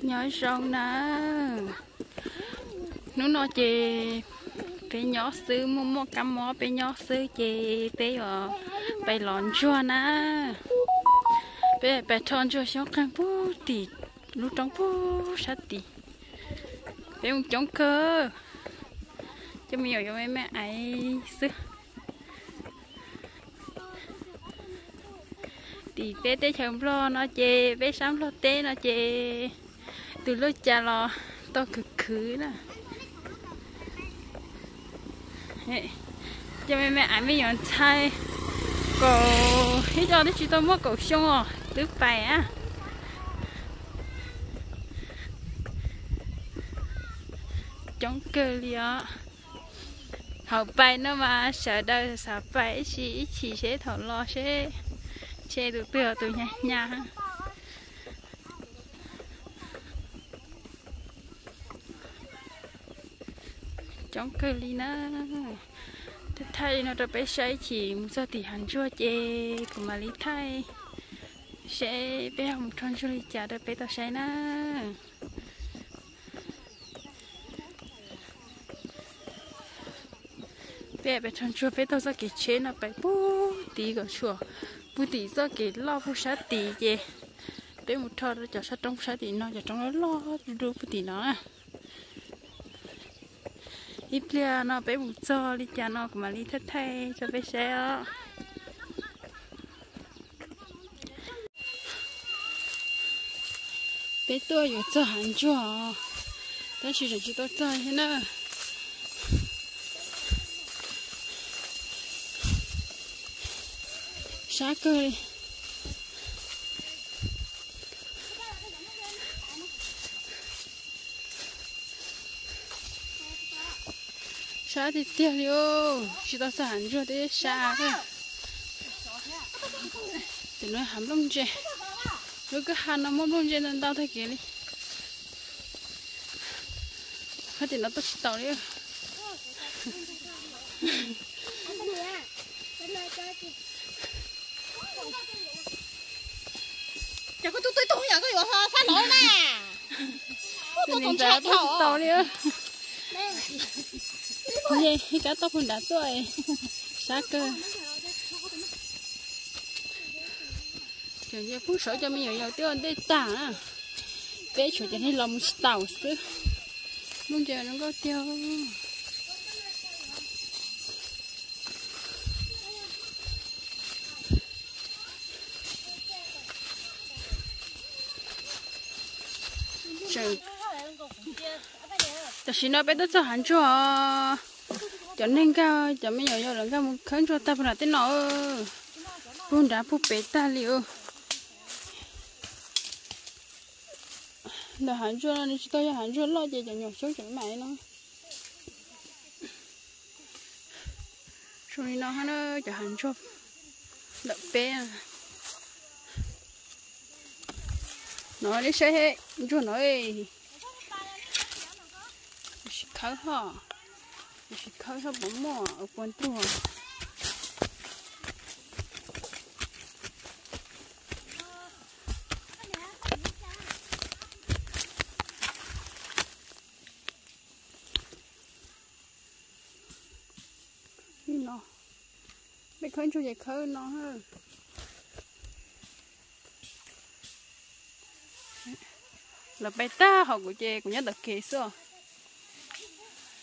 Nyob zoo na, hnub no ces peb nyob xwb, muaj muaj kab mob peb nyob xwb ces peb yuav pais los ntsuag na. Peb pais rho ntsuag xyoob qeeg puag tim lub roob puag sab tid. Peb mus coob kawg, coj me nyuam yuav me me aiv xwb. Tim peb teb chaws Nplog no ces peb sab Nplog teb no ces tus luaj cas los tau khwv khwv na. Coj me me aiv me nyuam ntxhais kaum ib co twb tsis tau muaj kaum xyoo os twb pais a. Coob kawg li os. Thaum pais no mas sawv daws xav pais ib si ib chim seb thaum los seb ntshe tus twg tus hnyav hnyav. Coob kawg li na. Thaij thaij li no rau peb saib, ib chim mus txog tim hav ntsuag ces kuv mam li thaij seb peb ho mus rho ntsuag li cas rau peb tau saib na. Peb pais rho ntsuag peb taug txoj kev tsheb no pais puag tim kom tshuam puag tim txoj kev loj puag sab tid ces peb mus rho rau cov sab roob sab tim no, cov roob loj loj dub dub puag tim no na. Ib pliag no peb mus txog li cas no kuv mam li thaij thaij rau peb saib os. Peb tuaj yuav txog hav ntsuag os, tab sis tseem tsis tau txog thiab na. Sab kawg li. Sab tiag tiag li os, tsis tau txog hav ntsuag twb sab. Tim no hav nplooj ntse, lub kwj ha no muaj nplooj ntse ntau ntau tag kev li. Qhov tim no tuaj tsis tau li. Ces koj tub tub tug yog koj yuav fab lov na. Tus niam ntxawm tuaj tsis tau li. Ib kab toj puag nrad tuaj, sab kawg. Ces kuj sawv cov me nyuam yaus twb ua ntej tag na, peb tshuav cov neeg los mus tsis taus xwb. Nplooj ntse zoo nkauj tiag. Tam sim no peb twb txog hav ntsuag, cov neeg nkag, cov me nyuam yaus lawv nkag mus khawb ntsuag tag puag nram tej no, puag nrad puag pem tag li. Ntawm hav ntsuag no nws tsis tau yog hav ntsuag loj ces cov nyuam xyoob tseem mam no. Zoo li no na cov hav ntsuag ntawm peb. No nej saib ntsuag no, sim khawb ho, sim khawb ho puas muaj puas ntug. Li no, peb khawb ntsuag ces khawb no. Lawv pais tag hauv kuv ces kuv nyob ntawm kev xwb.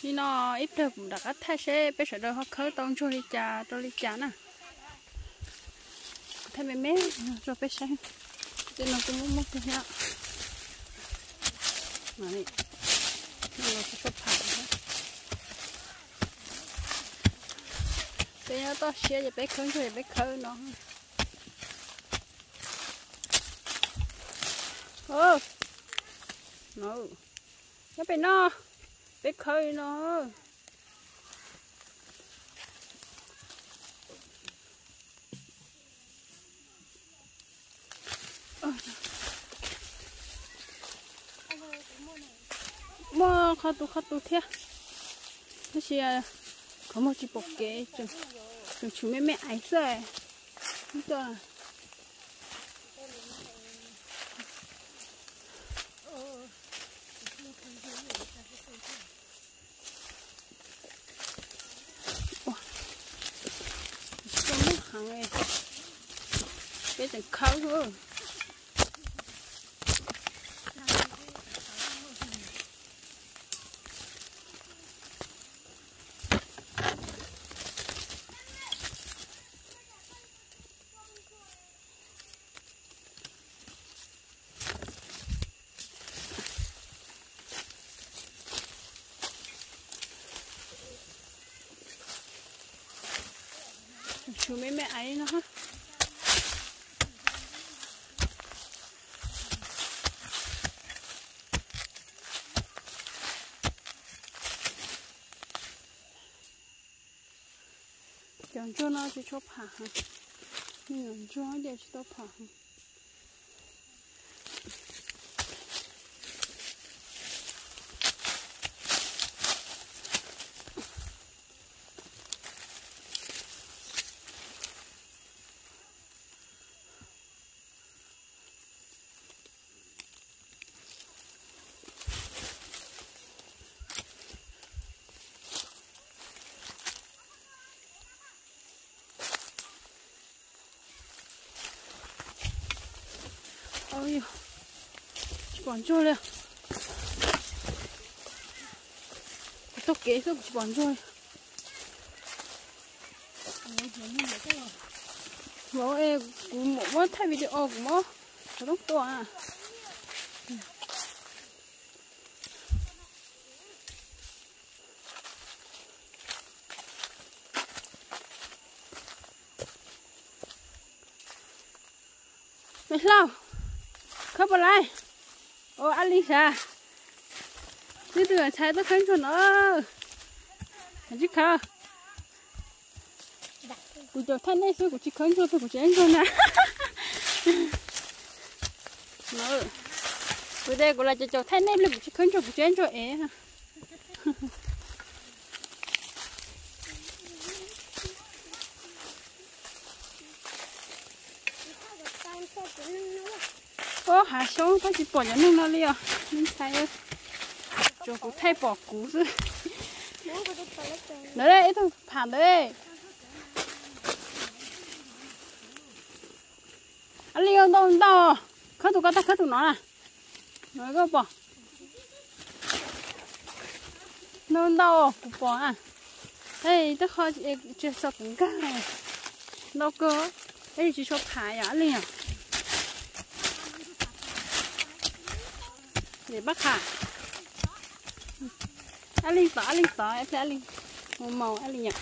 Li no, ib pliag kuv rov qab thaij seb peb sawv daws ho khawb tau ntsuag li cas rau li cas na. Kuv thaij me me rau peb saib. Tej no kuj muaj muaj kawg thiab. Peb nyob toj siab ces peb khawb ntsuag ces peb khawb no. No, nyob pem no, peb khawb li no. Muaj qhov tu qhov tu thiab, tab sis qhov muag tsis pom kev, tseem tshuav me me aiv xwb. Ib co. Ua, tsis tau muaj heev, peb tseem khawb. Tshuav me me aiv no. Cov ntsuag no tsis tshua pham heev, me nyuam ntsuag ces tsis tau pham heev. Tsis pom ntsuag li. Kuv taug kev xwb kuv tsis pom ntsuag li. Kuv muab thaij video kuv muab xov tooj tua. Me Hlau, khawb puas laib? Ua, Ab Li sav, twb tus ntxhais tuaj khawb ntsuag no, tsis khawb. Kuv caum thaij nej xwb kuv tsis khawb ntsuag, kuv tsis eb ntsuag na. Kuv tias kuv los caum caum thaij nej pliag, kuv tsis khawb ntsuag, kuv tsis eb ntsuag es. Ub, hav xyoob tab tsis pom cov neeg no li os, me ntxhais. Tsuas kuv thaij pom kuv xwb. Ntawd ib tug pham ntawd. Ab Li, ntau ntau, khawb tus ko tag khawb tus no na. No koj pom. Ntau ntau kuv pom na. Tej qho tsis txog kuv nkag. Ntau kawg, tab sis tsis tshua pham yom Ab Li yom. Pab qha. Ab Li tod, Ab Li tod, Ab Li, mus maus Ab Li yom.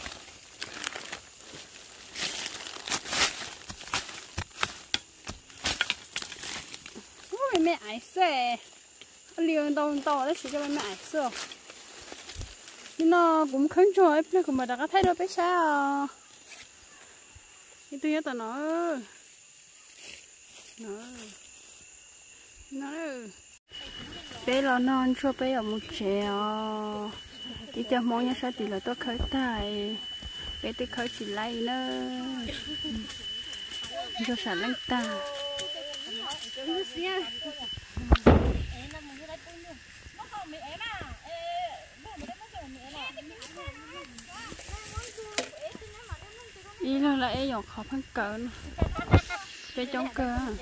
Ub, me me aiv xwb. Ab Li ntau ntau tab sis coj me me aiv xwb. Nim no kuv mus khawb ntsuag ib pliag kuv mam rov qab thaij rau peb saib os. Ib tug nyob tom no. Peb los noj ntsuag peb yuav mus tsev os. Ib co Hmoob nyob sab tid lawv tuaj khawb tag, peb twb khawb tsis laib na. Ntsuag sam leej tag. Ib leeg lawv ib yam qhov pheej kawg no. Peb coob kawg.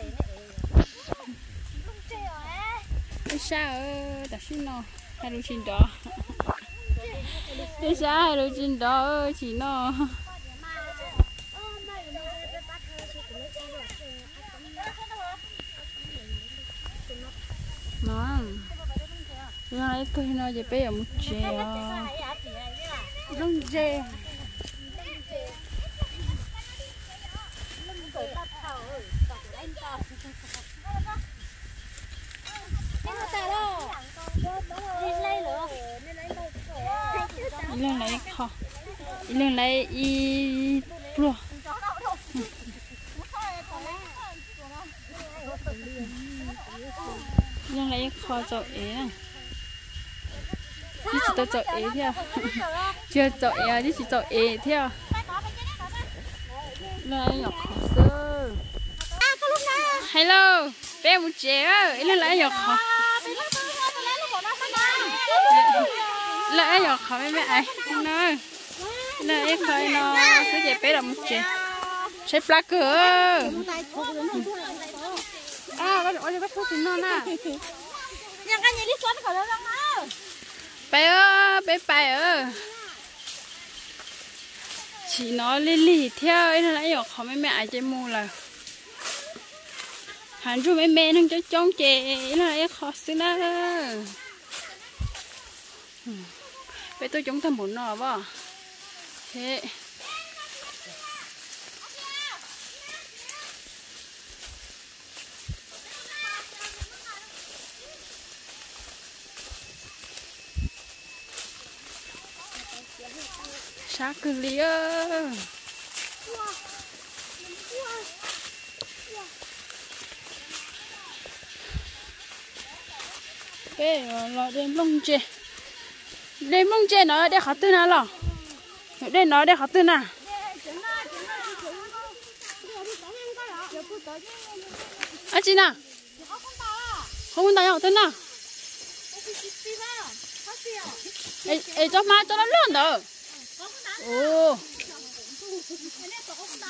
Peb sab, tam sim no hais lus tsis nrov. Peb sab hais lus tsis nrov, tsis no. No, no ib kawg no ces peb yuav mus tsev os. Looj ntse. Ib leeg lawv ib qho, ib leeg lawv ib pluag. Ib leeg lawv ib qho txaus ev na. Twb tsis tau txaus ev thiab. Tsis txaus ev, twb tsis txaus ev thiab. Ib leeg lawv ib qho xwb. Hello, peb mus tsev, ib leeg lawv ib qho. Lawv ib yam qhov me me ais no, lawv ib qho no xwb ces peb los mus tsev. Tshaib plab kawg. Ua li koj txhob tsis noj na. Pais, peb pais. Tsim no lig lig thiab, ib leeg ib yam qhov me me ais ces mus lawm. Hav ntsuj me me neeg coob coob ces ib leeg ib qho xwb na. Peb tuaj coob tag npaum no as. Sab kawg li. Peb los de nplooj ntse. De nplooj ntse no de qhov twg na los? Dej no dej qhov twg na? Ab tsi na? Qhov kuv ntaus yog qhov twg na? Es tsob hmab tsob loj loj ntawd.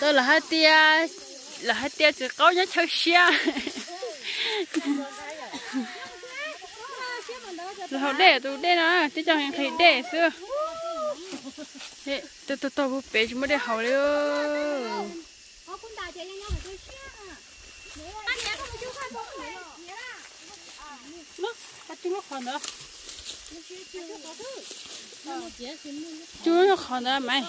Tau lawv hais tias, lawv hais tias txiv qaub nyob chaw siab. Los haus dej tus dej no, tib co nqhis dej xwb. Tau tau pem tsis muaj dej haus li. Cub lub qhov ntawd mas.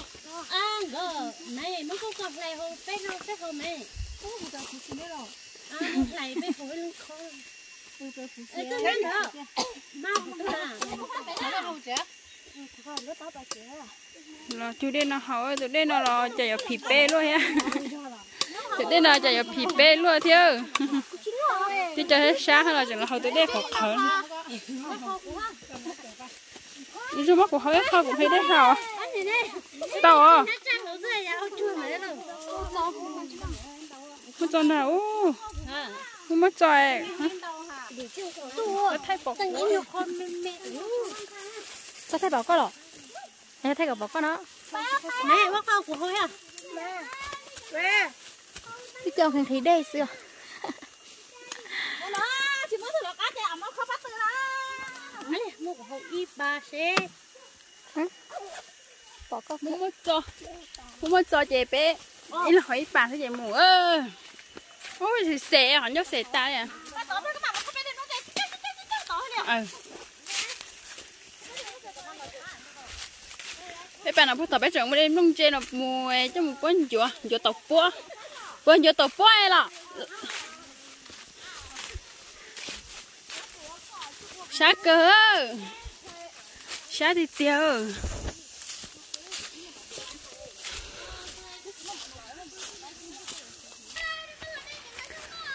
Los cug dej no haus, tus dej no los cas yuav phim peb luaj thiab. Tus dej no cas yuav phim peb luaj thiab. Twb cov sab los tseem los haus tus dej qhov qhawv. Ib zaug muab kuv haus ib qho kuv qhia dej haus. Tau os. Muab tso ntag ub. Muab muab tso. Thaij pom, thaij pom koj los. Thaij kom pom koj no. Twb coj nqhis nqhis dej xwb. Pom koj, muab muab tso ces peb ib leeg haus ib pas xwb ces mus. Ub, xes, qhov ncauj xes tas li. Peb pas no puag tom peb tseem muaj de nplooj ntse no mus coj mus puab ncuav, ncuav tau puab. Puab ncuav tau puab los. Sab kawg, sab tiag tiag.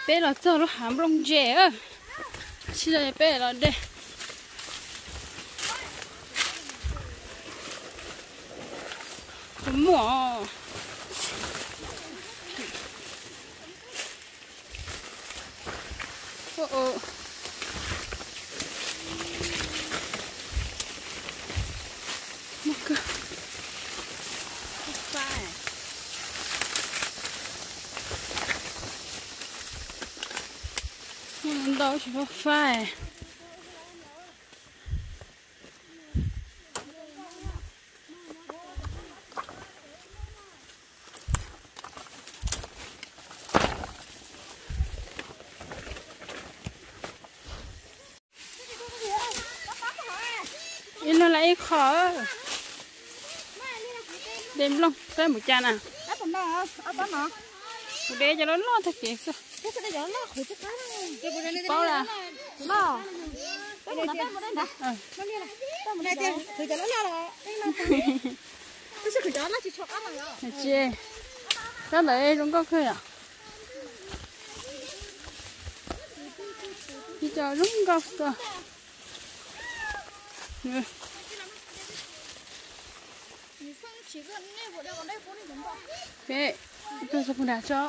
Peb los txog lub hav nplooj ntse, tsis tas peb los de. Kuv muaj. Ntau tsis fab fab. Ib leeg lawv ib qho. De nplooj peb mus cas na? Kuv de cov loj loj tag kev xwb. Paub la. Tsis, sab ntawd zoo nkauj kawg yom. Ib co zoo nkauj kawg. Peb tuaj txog puag nram tso.